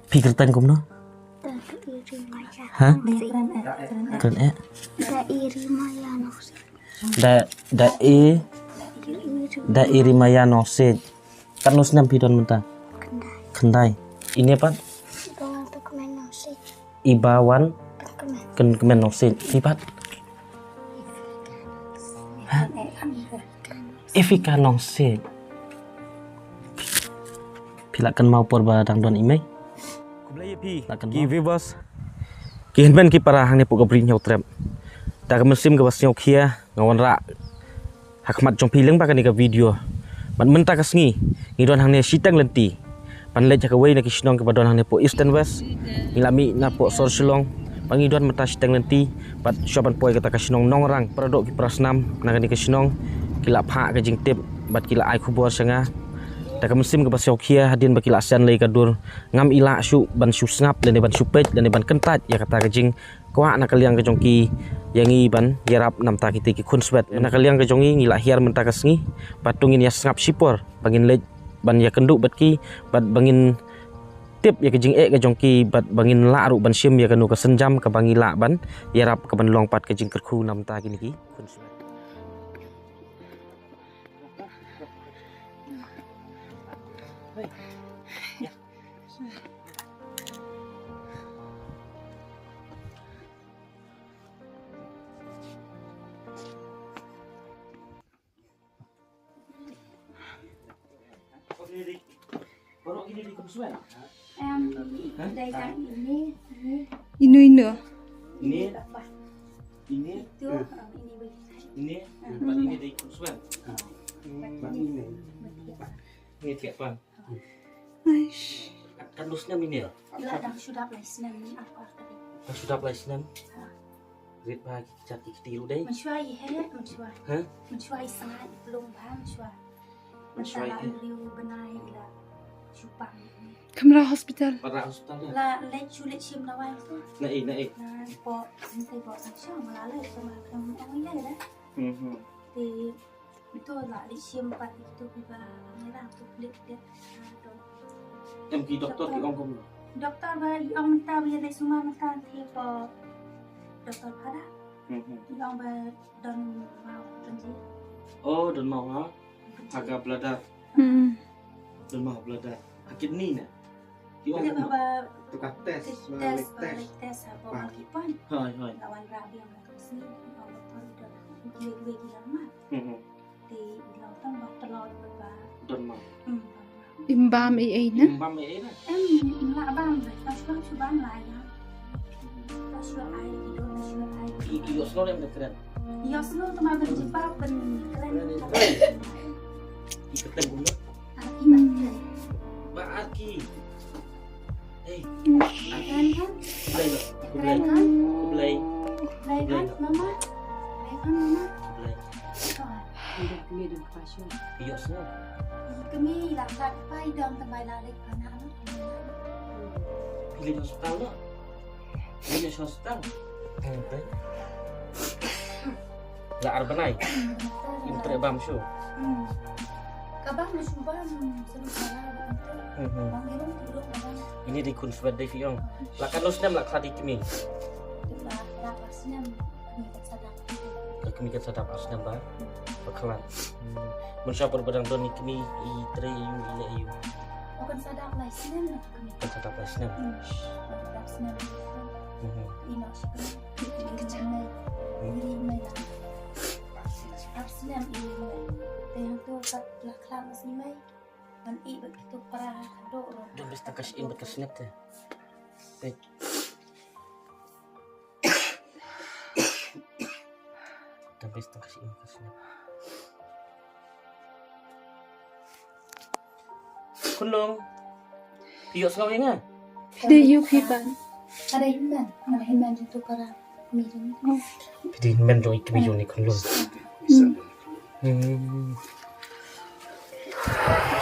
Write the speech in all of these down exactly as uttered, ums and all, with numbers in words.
Phi kyrteng kumno? Da Iri Maya. Ha? Kren eh. Da Iri Maya Nosit. Da, da i, da Iri Maya Nosit. Katno snem phi don mynta? Khyndai. Khyndai. Ine pat? Iba wan pynkmen Nosit. Iba wan pynkmen Nosit. Phi pat? Ha? Ifika Nosit. Phi lah kynmaw por ba dang don i mei? Khublei ïa phi. Lah kynmaw. Ki viewers, ki hynmen ki para hangne hapoh ka Bri Hynñiewtrep. Da ka mynsiem kaba sngewkhia nga wanrah ha khmat jong phi lyngba kane ka video. Bad mynta ka sngi ngi don hangne shiteng lynti ban leit ha kawei na ki shnong kiba don hangne hapoh East and West. Ngi la mih na hapoh sor Shillong bad ngi don mynta shiteng lynti bad shuwa ban poi kata ka shnong Nongrang. Para doh ki para snam na kane ka shnong ki la phah ka jingtip bad ki la ai khubor sha nga. Da ka mynsiem kaba sngewkhia hadien ba ki la send lei ka dur, ngam i lah shuh ban shu sngap lane ban shu peit lane ban kyntait ïa kata ka jing kwah na ka liang ka jong ki ïa ngi ban ïarap namar kita ki khunswet. Na ka liang ka jong ngi ngi la hiar mynta ka sngi bad to ngin ïa sngap shipor ba ngin leit ban ïakynduh bad ki bad ba ngin tip ïa ka jingeh ka jong ki bad ba ngin lah ruh ban shim ïa kano ka sienjam kaba ngi lah ban ïarap ka ban long pat ka jingkyrkhu namar kine ki khunswet. Em, dei ka ini, ini. Inu, inu. Ini. Ini. Itu, em, ini bagi saya. Ini. Em. Ini dei khunswet. Em. Ini. Ini siapa? Aish. Katno snem ine? La dang shu dap lai snem ni, apa kata. Dang shu dap lai snem? Ha. Rit bha ki kjat ki kti ruh dei. Mynshuwa i heh, mynshuwa. Ha? Mynshuwa i sngaid i plung bha, mynshuwa. Mynshuwa i heh. Mynta la hynriew bnai la shu pang. Kam rah hospital? Kam rah hospital ne? La leit shu leit shim dawai tu. Na i, na i. Na po, mynta po sang shong la leit sama kam ong ïa da. Mhm. Te Ito la leit shim pat ito kiba ngi rang tu klik klik, ah, dok-, em ki doktor ki ong kumno? Doktor ba i ong mynta ba ïa leit sumar mynta te ko doktor phada. Hmm, hmm. I ong ba don maw kan ji. Oh, don maw ha? Ha ka bladder. Hmm. Don maw bladder. Ha kidney ne? Ki ong kumno? Te ka test, test, test, test ha ba ki pon. Hoi, hoi. Lawan rabi ong ba ka sini, ong doktor don. Ki wei ki lam ma. Hmm, hmm. Te i long tang ba tlot ba. Don ma. Hmm, don ma. Im bam ei ei na? Im bam ei ei na? Em, im lah bam ba. Ka shu, shu bam la ïa. Ka shu ai, i don shu ai. I, i ïohsngew em da kren? Ïohsngew tang ba ban jubab ban kren. I kyrteng kumno? Arki Bah Arki. Bah Arki. Hey. Kren kan? Khublei, khublei. Kren kan? Khublei. Khublei kan, mama? Khublei kan, mama? Khublei. Ïohsngew. Kmie la kat pai dang tambai la lek anak. Phi leit hospital noh? Phi leit hospital? Hmm, phi. La ar bnai. Im treh bam shuh. Hmm. Ka bam shuh bam shuh bam. Hmm, hmm. Bam ïa bam tu bam. Ini dei khunswet dei phi ong. La katno snem la khlad ïa i kmie? La, la ar snem. Kmie kan sa dap. Ka kmie kan sa dap ar snem ba? Ba khlad. Hmm. Mynshuwa por ba dang don i kmie i trei ïa u i leh ïa u. O kan sa dap lai snem na kmie. Kan sa dap lai snem. Hmm. Kan sa dap snem. Mhm. I noh shi kmie. Ka jingmai. Hmm. Iri mei la. Ar snem iri mei. Te hangto kat la khlad ma sngi mei. Ngan ïeh bad kito para haduh ruh. Don bes tang ka shyieng bad ka sngewbha te. Peit. Don bes tang ka shyieng bad ka sngewbha. Khunlung. Phi ïohsngew ïa nga? Phi dei ïa u phi ban. Ka dei hynmen, ka dei hynmen jong tu para kmie jong ngi. Phi dei hynmen jong i kmie jong ngi Khunlung. Hmm.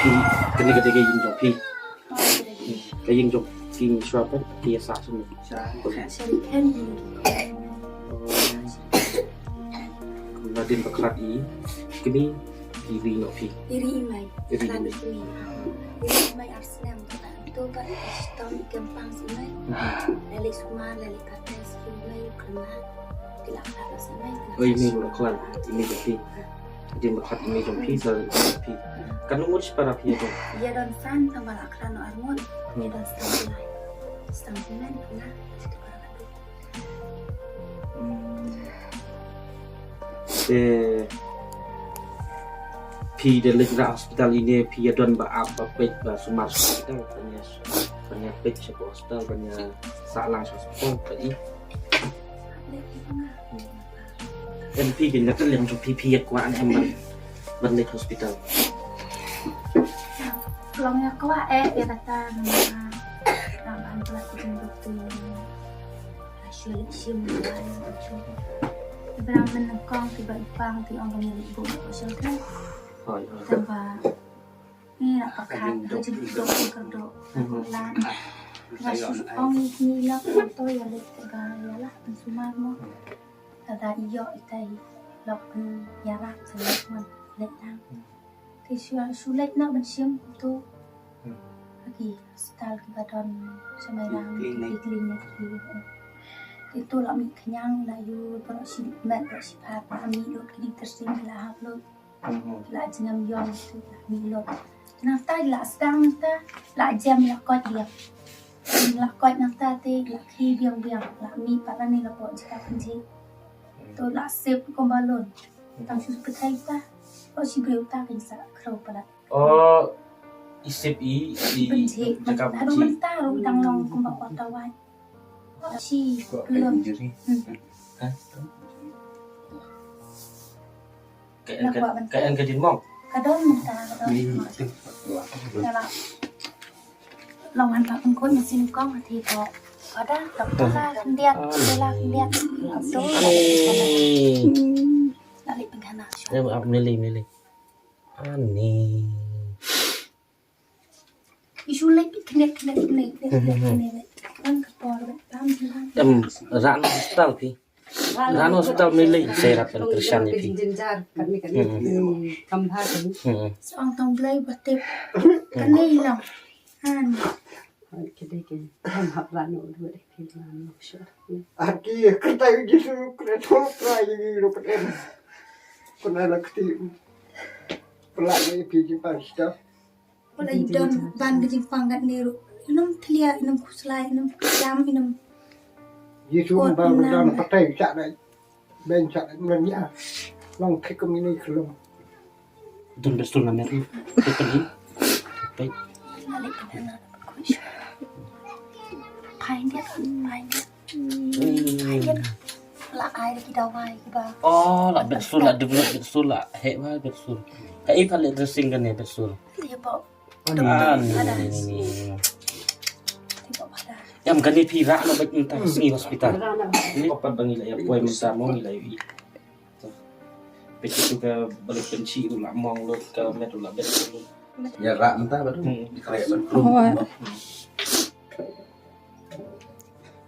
Phi, kane ka dei ka ïing jong phi. Ka ïing jong phi shuwa pat phi ïa sah shuwa. Sha ri khen. Kum hadien ba khlad i kmie, phi ri noh phi. I ri i mei. I ri i mei. Khlad i kmie. I ri i mei ar snem. To ba i stom i kempang si mai. La leit sumar, la leit patai si mai, kena. Ki la khlad si mai, kena. Oi, i mei ruh la khlad, i mei jong phi. Dei ma khlad i mei jong phi, sa i mei jong phi. Katno ngut shipara phi ïa don? Ïa don san, tang ba la khlad noh arngut. Ïa don san lai. San phi men, kena. Te phi da leit rah hospital ine phi ïa don ba ap ba peit ba sumar hospital ban ïa, ban ïa peit sha hospital ban ïa sah lang sha hospital ka i. Em phi bin da ka liang jong phi phi ïa kwah ne em ban, ban leit hospital. Long ïa kwah eh ïa kata namar ban pynlait ïa ka doktor. Shu leit shim ïa ka. Te ba mynnyngkong te ba i pang te ong ba ngi leit buh ïa ka shelter. Hooid, hooid. Tang ba ngi la pakhat ha jingkyrduh kyrduh. Nga shu ong ïa ngi la ka to ïa leit te ba ïa lah pynsumar mo. Lada ïoh ita i lok pynïarap te leit mon leit lang. Te shu, shu leit noh ban shim tu. Hmm. Ha ki hospital kiba don sha Mairang, ki clinic. Ki clinic ki. Te tu la mih khñiang, la ïoh baroh shi met baroh shi phad, la mih lut ki ding tyrsing, la hap lut. Hmm. La jingim ïong tu la mih lut. Nangta la sdang nangta la jem la koit biang. La koit nangta te la khie biang biang, la mih pat lane la pok jaka pynjih. Hmm. Tu la sip kumba lun. Tang shu pyrthei ta. Ko shi briew ta kin sa kro palat. Oh, i sip i, i, i jaka pynjih. Haduh mynta ruh dang long kumba kwah ta wai. Shi briew. Hmm. Hah? Ka en ka, ka en ka din mong. Ka don mynta, ka don. Ka la. Long han ka pynkhun na sini kong hati ko. Pada doktor la khyndiat, doktor la khyndiat. Doktor. Ani. La leit pynkhana. Em, ap mili, mili. Ani. Isu leit khyndiat, khyndiat, khyndiat, khyndiat, khyndiat. Kan ka por, tam, tam. Em, rah noh hospital phi. Rah noh hospital mili, sa ïarap ban kyrshan ïa phi. Hmm. Hmm. Sa ong tang Blei ba tip. Kane i long. Han. Ki dei ki hap rah noh dua dei ki rah noh sure. Ar ki kyrteng Jisu kyrteng Trai ïa ngi ruh kyrteng. Kyrteng la kti. Pynlait ïa phi jingpang shisha. Pynlait don ban ka jingpang katne ruh. Ïa nong thlia, ïa nong khuslai, ïa nong khuslai, ïa nong. Jisu ba don patai sha dei. Beng sha mren ïa. Long thik kum ini khlem. Don bet stul na mer. Peit. Peit. Peit. Peit. La ai ki dawai ki ba. Oh, la bet stul, la develop bet stul, la heh ba bet stul. Ka i pha leh dressing kane bet stul. Ïa ba. Ah, ni, ni, ni, ni. Ïa, em kane phi rah noh bad mynta ka sngi hospital. Ni ko pat ba ngi la ïa poi mynta mo ngi la ïa i. Phi tu ka ba la pynshi ruh la mong lut, ka met ruh la bet lut. Ïa rah mynta ba tu. Hmm. Di kreh ba tu. Oh, eh.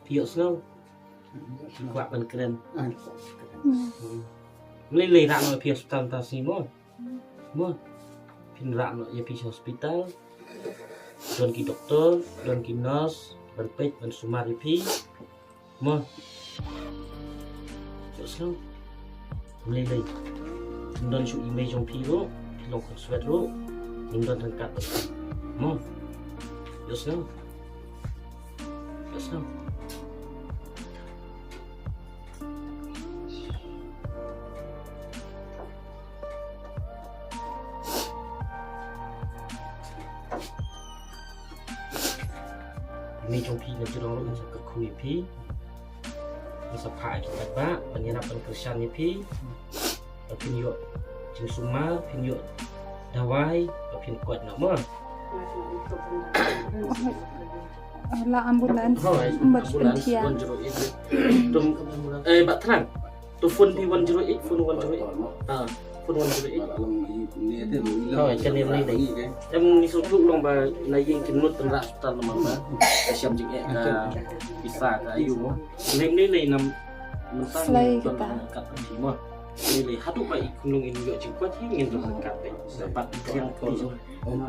Phi ïohsngew. Kwah ban kren. Hmm. Lei lei rah noh phi hospital mynta sngi mo. Mo. Phin rah noh ïa phi sha hospital. Don ki doktor, don ki nurse, ban peit, ban sumar ïa phi. Mo. Ïohsngew. Lei lei. Don shu i mei jong phi ruh, phi long khun swet ruh. Ngin don ryngkat. Mo. Ïohsngew. Ïohsngew. Ni jong phi na jrong ruh sa ka khun ïa phi. Sa pha ki tat ba ban ïarap ban kyrshan ïa phi. Ba phin ïoh jingsumar, phin ïoh dawai, ba phin koit noh mo. La ambulance, ambulance pynthia. Tum, eh, ba thrang. Tu phone phi one zero eight, phone one zero eight. Ah, phone one zero eight. Oh, kan ni ni dei. Em ni suk long ba na ïing kin lut tynrah hospital namar ba. Ka shem jingeh ka pisa ka ayu mo. Ni ni ni nam Slei kita. Kat phi mo. Ni lei haduh ba i khunlung in ïoh jingkoit hi ngin ïoh kat phi. Dapat kriang ko. Ko na.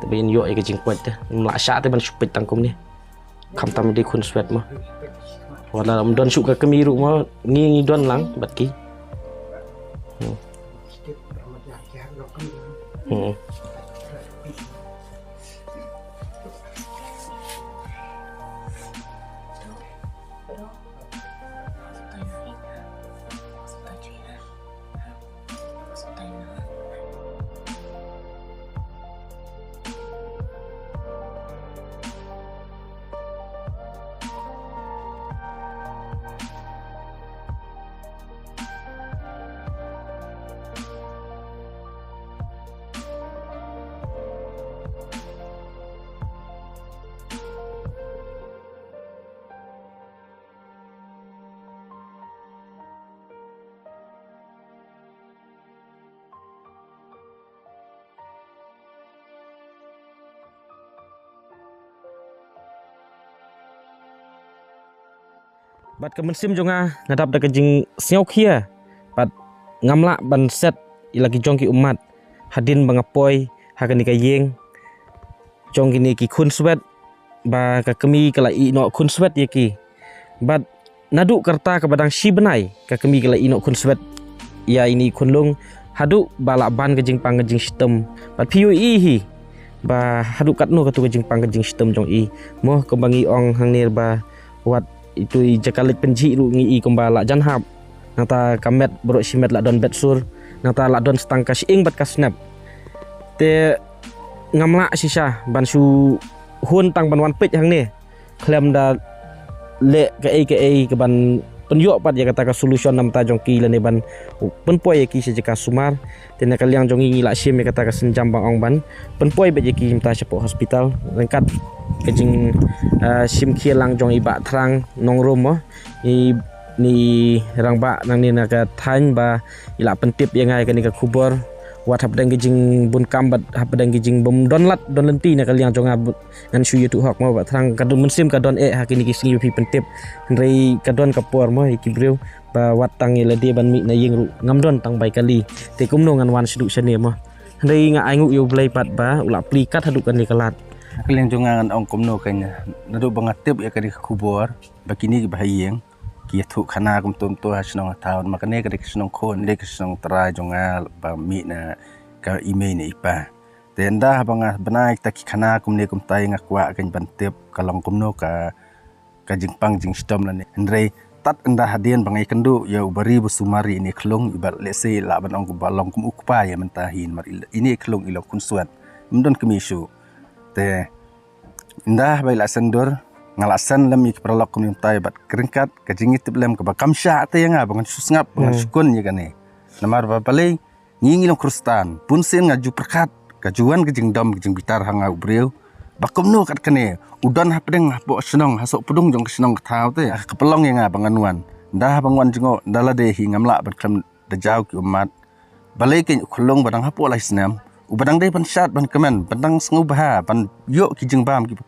Te ba in ïoh ïa ka jingpait te. Ngam lah shah te ban shu peit tang kumne. Khamtam dei khun swet mo. Wat la ym don shuh ka kmie ruh mo, ngi ngi don lang bad ki. Hmm. Hmm. Bad ka mynsiem jong nga nga dap da ka jingsngewkhia. Bad ngam lah ban set ïa la ki jong ki ummat hadien ba nga poi ha kane ka ïing jong kine ki khun swet, ba ka kmie ka la ïeh noh khun swet ïa ki. Bad naduh ka rta kaba dang shi bnai ka kmie ka la ïeh noh khun swet ïa ine i khunlung, haduh ba lah ban ka jingpang ka jingshitom. Bad phi ïohi hi ba haduh katno katu ka jingpang ka jingshitom jong i. Mo, kumba ngi ong hangne ba wat itu i jaka leit pynjhieh ruh ngi i kumba lah jan hap. Nangta ka met baroh shi met lah don bet sur. Nangta lah don tang ka shyieng bad ka snep. Te ngam lah shisha ban shu hun tang ban wan peit hangne khlem da leh kaei kaei kaban pynïoh pat ïa kata ka solution namar ta jong ki lane ban pynpoi ïa ki sha jaka sumar. Te na ka liang jong ngi ngi lah shim ïa kata ka sienjam ba ong ban pynpoi beit ïa ki mynta shapoh hospital ryngkat ka jing, ah, shim khia lang jong i Bah Thrang Nongrum mo, i, i rangbah nangne na ka thaiñ ba i lah pyntip ïa nga ïa kane ka khubor. Wat hapdeng ka jingbun kam bad hapdeng ka jingbym don lad don lynti na ka liang jong nga, ngan shu ïathuh hok mo Bah Thrang, ka don mynsiem ka don eh ha kine ki sngi ba phi pyntip. Hynrei ka don ka por mo ïa ki briew ba wat tang ïa lade ban mih na ïing ruh ngam don tang bai kali. Te kumno ngan wan shaduh shane mo. Hynrei nga ainguh ïa U Blei pat ba u lah plie kat haduh kane ka lad. Ka liang jong nga ngan ong kumno kane, naduh ba nga tip ïa kane ka khubor ba kine ki bahaïing ki ïathuh khana kumto kumto ha shnong ha thaw, ma kane ka dei ka shnong khun, dei ka shnong trai jong nga ba mih na ka i mei na i pa. Te ynda haba nga bna ïa kita ki khana kumne kumtai nga kwah kein ban tip ka long kumno ka, ka jingpang jingshitom lane. Hynrei tad ynda hadien ba nga ïakynduh ïa u Bari ba sumar ïa ine i khlung, i ba lehse lah ban ong ba long kum u kpa ïa mynta hi namar ine i khlung i long khun swet, ym don kmie shuh. Te ynda haba i lah send dur, nga lah send lem ïa ki paralok kumne kumtai bad ryngkat ka jingïatiplem kaba kam shah te ïa nga ba ngan shu sngap ba ngan shu kun ïa kane. Namar ba balei, ngi ngi long Khristan, bun sien nga ju pyrkhat, ka ju wan ka jingdom ka jingbitar ha nga u briew ba kumno kat kane u don hapdeng hapoh shnong, ha sohpdung jong ka shnong ka thaw te ka pynlong ïa nga ba ngan wan. Ynda haba ngan wan jngoh, ynda lade hi ngam lah ban khlem da jaw ki ummat. Balei kein u khlung ba dang hapoh lai snem, u ba dang dei ban shad ban kmen, ba dang sngewbha ban ïoh ki jingbam ki,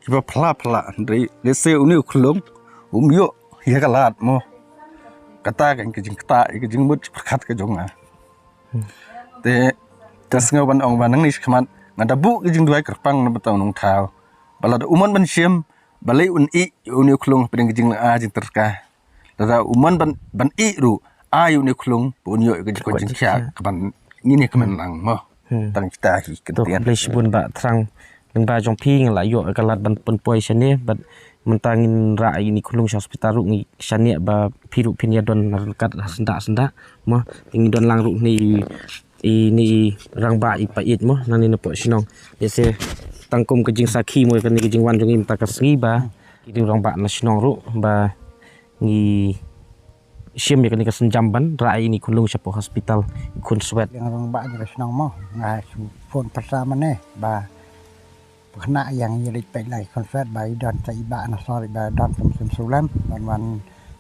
kiba phla phla, hynrei lehse une u khlung um ïoh ïa ka lad mo. Kata kein ka jingktah ïa ka jingmut jingpyrkhat ka jong nga. Te ka sngew ban ong ba nangne shakhmat nga da buh ka jingduwai kyrpang na bynta u nongthaw ba lada u mon ban shim, balei un ïeh ïa une u khlung hapdeng ka jinglynga jingtyrka. Lada u mon ban, ban ïeh ruh, ai une u khlung ba un ïoh ïa ka jingkoit jingkhiah kaban ngin ïa kmen lang mo. Tang kita hi kyntien. To khublei shibun Bah Thrang, lyngba jong phi nga la ïoh ïa ka lad ban pynpoi shane bad mynta ngin rah ïa ine i khlung sha hospital ruh, ngi shaniah ba phi ruh phin ïa don ryngkat ha syndah syndah mo. Ngi don lang ruh ne i, i ne i rangbah i paieit mo nangne na poh shnong. Ïa se tang kum ka jingsakhi mo ïa kane ka jingwan jong ngi mynta ka sngi ba ki dei rangbah na shnong ruh ba ngi shim ïa kane ka sienjam ban rah ïa ine i khlung sha poh hospital, i khun swet. Ïa rangbah jong ka shnong mo, nga shu phone pyrsa mane ba Ba khynnah ïa ngi leit peit la i khun swet ba i don sa i bah na sor i ba don sa mynsiem shu lem ban wan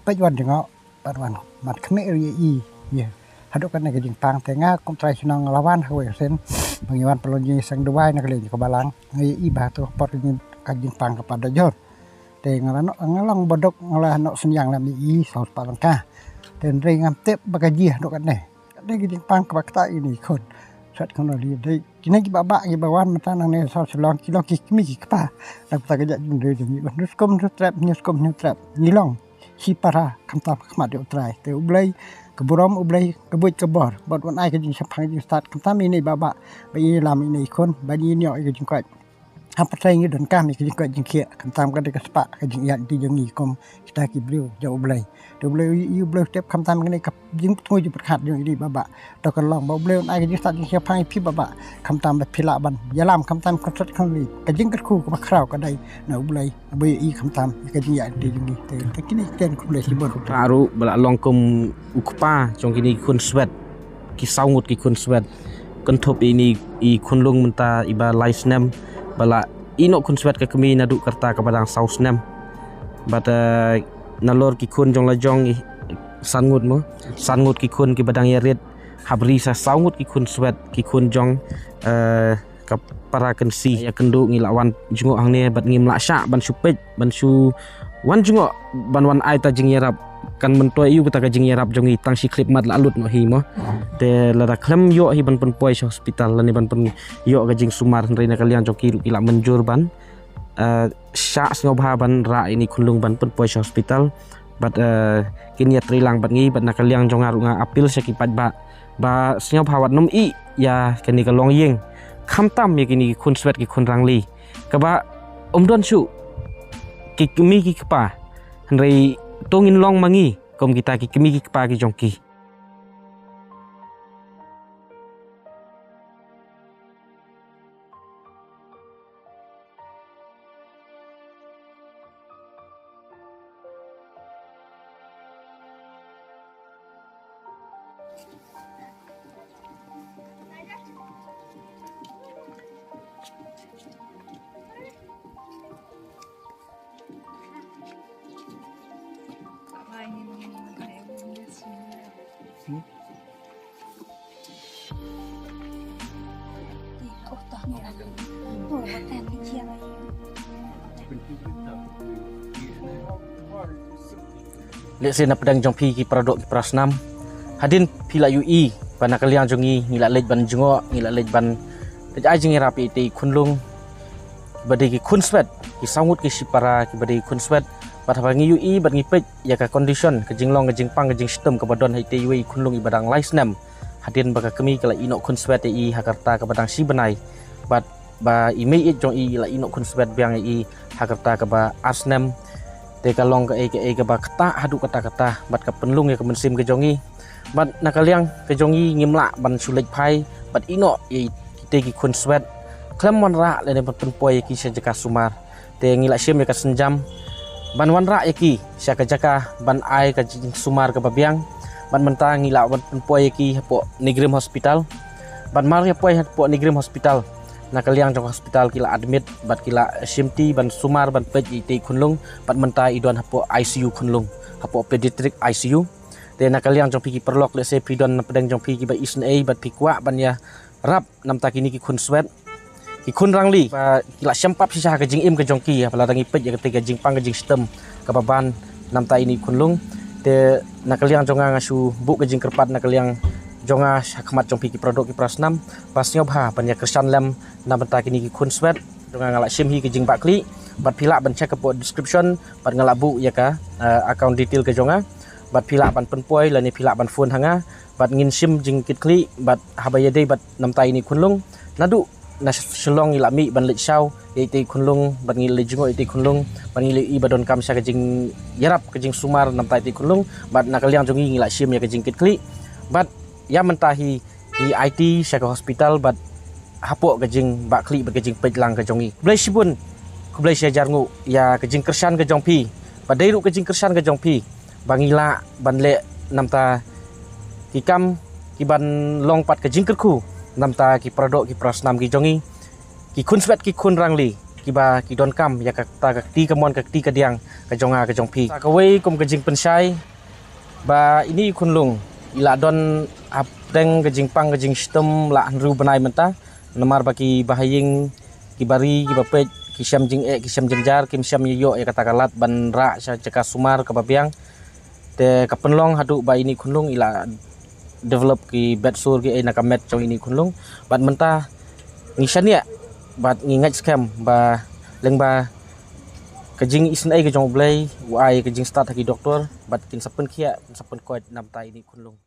peit wan jngoh ban wan mat khmih ïa i. Ïa haduh kane ka jingpang te nga kum trai shnong nga la wan ha kawei ka sien ba ngi wan pynlong jingseng duwai na ka liang jong ka balang. Nga ïa i ba tu por ka jingpang ka pat da jur te nga la noh nga long ba duk nga la noh synñiang lem ïa i saw spah tyngka. Te hynrei ngam tip ba ka jia haduh kane. Kane ka jingpang kaba ktah ïa i khun. Sat kham li dei. Kine ki baba ki ba wan mynta nangne sha Shillong ki long ki kmie ki kpa. Nangta ka jaitbynriew jong ngi ba hynñiew skum hynñiew trep, hynñiew skum hynñiew trep. Ngi long shipara khamtam ha khmat ïa U Trai. Te U Blei ka burom, U Blei ka buit ka bor. Bad un ai ka jingshemphang jingstad khamtam ïa ine i baba ba ïalam ïa ine i khun ba ïa ïoh ïa ka jingkoit. Ha pyrthei ngi donkam ïa ka jingkoit jingkhiah khamtam ka dei ka spah ka jingïaid lynti jong ngi kum kita ki briew jong U Blei. Te U Blei, U Blei u tip khamtam kane ka jingpyrthuh jingpyrkhat jong ine i baba. To kan long ba U Blei un ai ka jingstad jingshemphang ïa phi baba. Khamtam ba phi lah ban ïalam khamtam khyndiat khyndiat. Ka jingkyrkhu kaba khraw ka dei na U Blei. Ba ïohi khamtam ïa ka jingïaid lynti jong ngi. Te, te kine ki ktien khublei shibun. Nga ruh ba la long kum u kpa jong kine ki khun swet. Ki saw ngut ki khun swet. Kynthup ïa ine i khunlung mynta iba lai snem ba la ïehnoh khun swet ka kmie naduh ka rta kaba dang saw snem. Bad, eh, nalor ki khun jong la jong i san ngut mo. San ngut ki khun kiba dang ïarit. Hap ri sa saw ngut ki khun swet ki khun jong, eh, ka para Kynsi. Ïa kynduh ngi la wan jngoh hangne bad ngim lah shah ban shu peit ban shu wan jngoh ban wan ai ta jingïarap. Kan myntoi ïa u kata ka jingïarap jong ngi tang shi khyllipmat la lut noh hi mo. Te lada khlem ïoh hi ban pynpoi sha hospital lane ban pyn ïoh ka jingsumar hynrei na ka liang jong ki ruh ki la mynjur ban, eh, shah sngewbha ban rah ïa ine i khunlung ban pynpoi sha hospital. Bad, eh, kin ïatreilang bad ngi bad na ka liang jong nga ruh nga appeal sha ki paidbah ba sngewbha wat nym ïeh ïa kane ka longïing. Khamtam ïa kine ki khun swet ki khun rangli. Kaba ym don shuh ki kmie ki kpa. Hynrei to ngin long ma ngi kum kita ki kmie ki kpa ki jong ki. Lehse na pdeng jong phi ki para doh ki para snam. Hadien phi la ïohi ba na ka liang jong ngi ngi la leit ban jngoh, ngi la leit ban leit ai jingïarap ïa itei i khunlung. Ba dei ki khun swet, ki saw ngut ki shipara kiba dei ki khun swet. Bad haba ngi ïohi bad ngi peit ïa ka condition, ka jinglong, ka jingpang, ka jingshitom kaba don ha itei iwei i khunlung iba dang lai snem. Hadien ba ka kmie ka la ïehnoh khun swet ïa i ha ka rta kaba dang shi bnai. Bad ba i mei ïeit jong i la ïehnoh khun swet biang ïa i ha ka rta kaba ar snem. Te ka long kaei kaei kaba ktah haduh katta katta bad ka pynlung ïa ka mynsiem ka jong i. Bad na ka liang ka jong i ngim lah ban shu leit phai bad ïehnoh ïa kitei ki khun swet. Khlem wanrah lane ban pynpoi ïa ki sha jaka sumar. Te ngi la shim ïa ka sienjam ban wanrah ïa ki sha ka jaka ban ai ka jingsumar kaba biang. Bad mynta ngi la wan pynpoi ïa ki hapoh NEIGRIHMS Hospital. Bad mar ïa poi hapoh NEIGRIHMS Hospital, na ka liang jong ka hospital ki la admit bad ki la shimti ban sumar ban peit ïa itei i khunlung. Bad mynta i don hapoh I C U khunlung, hapoh pediatric I C U. Te na ka liang jong phi ki paralok, lehse phi don na pdeng jong phi kiba isynei bad phi kwah ban ïa rap namta kine ki khun swet, ki khun rangli ba ki la shem pap shisha ha ka jingim ka jong ki, haba la dang ïa peit ïa katei ka jingpang ka jingshitom kaba ban namta ine i khunlung. Te na ka liang jong nga nga shu buh ka jingkyrpad na ka liang jong nga sha khmat jong phi ki para doh ki para snam ba sngewbha ban ïa kyrshan lem namta kine ki khun swet. Jong nga nga la shim hi ka jingbah khlieh bad phi lah ban check hapoh description bad nga la buh ïa ka, eh, account detail ka jong nga bad phi lah ban pynpoi lane phi lah ban phone ha nga. Bad ngin shim jingkitkhlieh bad haba ïadei bad namta ine i khunlung, naduh na Shillong ngi la mih ban leit shaw ïa itei i khunlung bad ngi leit jngoh ïa itei i khunlung bad ngi leit ïohi ba donkam sha ka jingïarap ka jingsumar namta itei i khunlung. Bad na ka liang jong ngi ngi la shim ïa ka jingkitkhlieh bad ïa mynta hi ngi aiti sha ka hospital bad hapoh ka jingbah khlieh bad ka jingpeit lang ka jong ngi. Khublei shibun, khublei shihajar nguh ïa ka jingkyrshan ka jong phi. Bad dei ruh ka jingkyrshan ka jong phi ba ngi lah ban leh namta ki kam ki ban long pat ka jingkyrkhu namta ki para doh ki para snam ki jong ngi, ki khun swet ki khun rangli kiba ki donkam ïa kata ka kti kamon ka kti kadiang ka jong nga ka jong phi. Sa kawei kum ka jingpynshai ba ine i khunlung i la don hapdeng ka jingpang ka jingshitom la hynriew bnai mynta. Namar ba ki bahaïing kiba ri kiba peit ki shem jingeh ki shem jynjar, kim shem ïa ïoh ïa kata ka lad ban rah sha jaka sumar kaba biang. Te ka pynlong haduh ba ine i khunlung i la develop ki bed sur ki ei na ka met jong ine i khunlung. Bad mynta ngi shaniah bad ngi ngeit skhem ba lyngba ka jingisynei ka jong U Blei, u ai ka jingstad ha ki doktor bad kin sa pynkhiah, kin sa pynkoit namar ine i khunlung.